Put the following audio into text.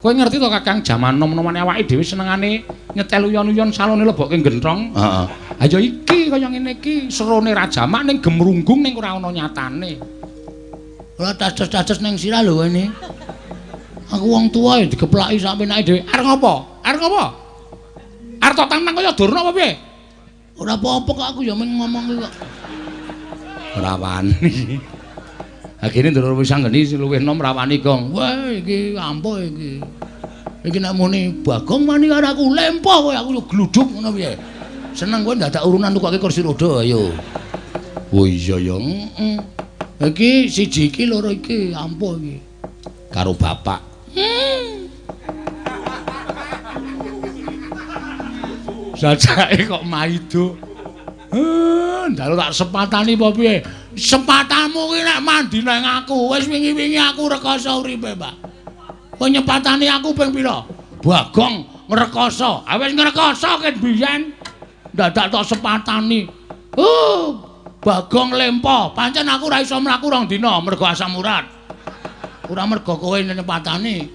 Kowe ngerti to Kakang, jaman nom-nomane awake dhewe senengane nyetel uyon-uyon salone lebokke genthong. Heeh. Ha ya iki kaya ngene iki, serone Rajamak ning gemrunggung ning ora ana nyatane. Ora dados-dados ning sirah lho kowe. Aku wong tuwa ya digeplaki sak penake dhewe. Arep ngopo? Arep ngopo? Arep tok tantang kaya Durna apa piye? Ora apa-apa kok aku ya mung ngomong kuwi kok. Ora wani. Ha kene ndoro wis anggeni luwih enom ra wani, Gong. Wah, iki ampuh iki. Iki nek muni Bagong wani karo aku lempoh kowe, aku yo gluduk ngono piye. Seneng kowe ndadak urunan tukoke kursi roda ayo. Oh iya ya, heeh. Iki siji iki loro iki ampuh iki. Karo bapak. Jajake kok maido. Ndalu tak sepatani apa piye? Sepatamu ki nek mandi nang aku, wis wingi-wingi aku rekoso uripe, Pak. Kowe nyepatani aku ping pira? Bagong ngrekoso. Ah wis ngrekoso ket biyen. Dadak tok sepatani. Bagong lempo. Pancen aku ora iso mlaku rong dina mergo asam urat. Ora mergo kowe nyepatani.